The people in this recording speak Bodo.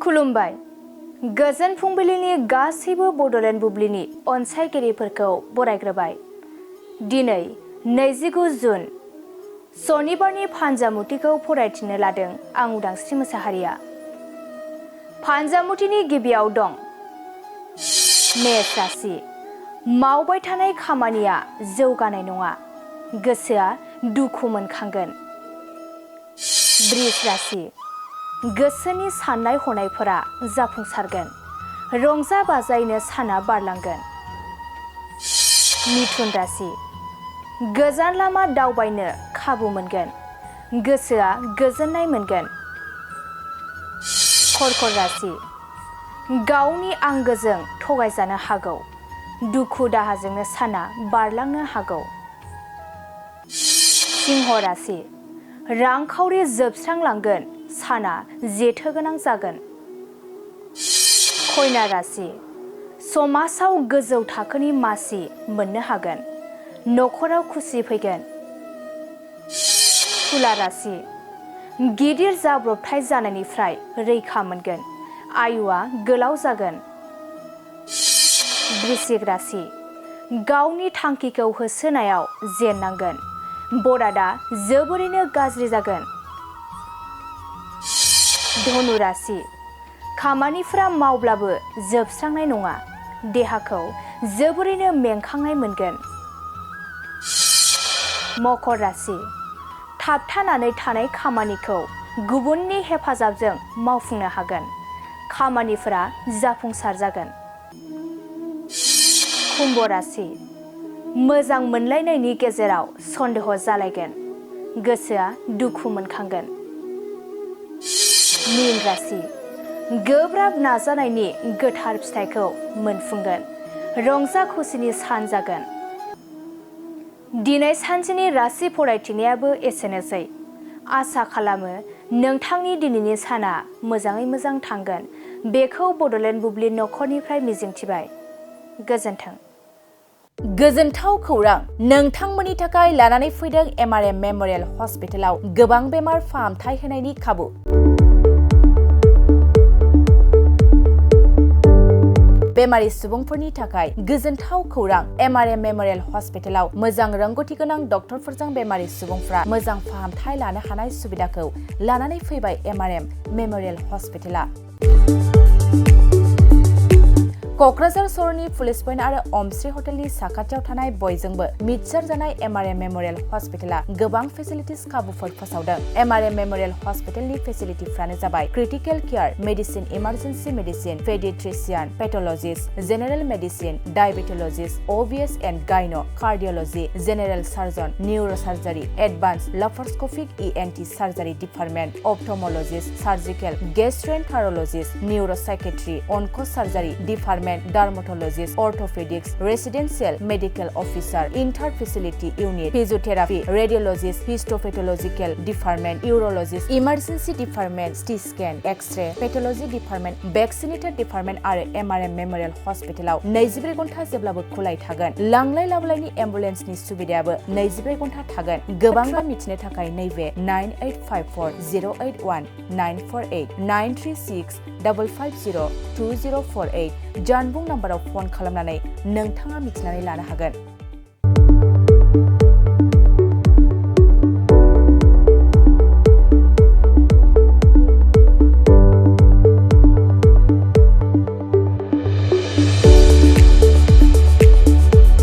खुलुमबाय गोजोन फुंबिलिनि गासैबो बड'लेण्ड बुब्लिनि अनसायगिरिफोरखौ बरायग्रोबाय। दिनै 29 जुन सनिबारनि फान्जामुथिखौ फरायथिनो लादों आं उदांस्रि मोसाहारिया। फान्जामुथिनि गिबियाव दं मेष राशि। मावबाय थानाय खामानिया जौगानाय नङा, गोसोआ दुखु मोनखांगोन। बृष राशि। गोसोनि साननाय हनायफोरा जाफुंसारगोन, रंजा बाजायैनो साना बारलांगोन। मिथुन राशि। गोजान लामा दावबायनो खाबु मोनगोन, गोसोआ गोजोननाय मोनगोन। कर्कट राशि। गावनि आंगोजों थगायजानो हागौ, दुखु दाहाजोंनो साना बारलांनो हागौ। सिंह राशि। रांखावरि जोबस्रांलांगोन, साना जेथो गोनां जागोन। कन्या राशि। समाजाव गोजौ थाखोनि मासि मोननो हागोन, न'खराव खुसि फैगोन। तुला राशि। गिदिर जाब्रबथाय जानायनिफ्राय रैखा मोनगोन, आयुआ गोलाव जागोन। वृश्चिक राशि। गावनि थांखिखौ होसोनायाव जेननांगोन, बरादा जोबोरैनो गाज्रि जागोन। धनु राशि। खामानिफोरा मावब्लाबो जोबस्रांनाय नङा, देहाखौ जोबोरैनो मेंखांनाय मोनगोन। मकर राशि। थाबथानानै थानाय खामानिखौ गुबुननि हेफाजाबजों मावफुंनो हागोन, खामानिफोरा जाफुंसार जागोन। कुम्भ राशि। मोजां मोनलायनायनि गेजेराव सन्देह जालायगोन, गोसोआ दुखु मोनखांगोन। मीन राशि। गोब्राब नाजानायनि गोथार फिथाइखौ मोनफुंगोन, रंजा खुसिनि सान जागोन। दिनै सानसेनि राशि फरायथिनायाबो एसेनोसै। आसा खालामो नोंथांनि दिनैनि साना मोजाङै मोजां थांगोन, बेखौ बड'लेण्ड बुब्लि नखरनिफ्राय मिजिंथिबाय। गोजोन्थों। गोजोनथाव खौरां, नोंथांमोननि थाखाय लानानै फैदों MRM मेम'रियेल हस्पिटालाव गोबां बेमार फाहामथाय होनायनि खाबु। बेमारि सुबुंफोरनि थाखाय गोजोनथाव खौरां, MRM मेम'रियेल हस्पिटालाव मोजां रोंगौथि गोनां डक्टरफोरजों बेमारि सुबुंफ्रा मोजां फाहामथाय लानो हानाय सुबिदाखौ लानानै फैबाय MRM मेम'रियेल हस्पिटाला। क'क्राझार सहरनि पुलिस पइन्ट आरो अमश्री हटेलनि साखाथियाव थानाय बयजोंबो मिथिसारजानाय MRM मेम'रियेल हस्पिटाला गोबां फेसिलिटिस खाबुफोर फोसावदों। MRM मेम'रियेल हस्पिटालनि फेसिलिटिफ्रानो जाबाय critical care, medicine, emergency medicine, paediatrician, pathologist, general medicine, diabetologist, OBS and gyno, cardiology, general surgeon, neurosurgery, advanced laparoscopic ENT surgery department, ophthalmologist, surgical, gastroenterologist, neuropsychiatry, onco' surgery department, dermatologist, orthopaedics, residential medical officer, inter facility unit, physiotherapy, radiologist, histopathological department, urologist, emergency department, CT scan, X-ray, pathology department, vaccinator department आरो MRM मेम'रियेल हस्पिटालाव 24 घन्टा जेब्लाबो खुलाय थागोन। लांलाय लाबोलायनि एम्बुलेन्सनि सुबिदायाबो 24 घन्टा थागोन। गोबां मिथिनो थाखाय नैबे 9854081948 93655020048 जानबुं नाम्बाराव फन खालामनानै नोंथाङा मिथिनानै लानो हागोन।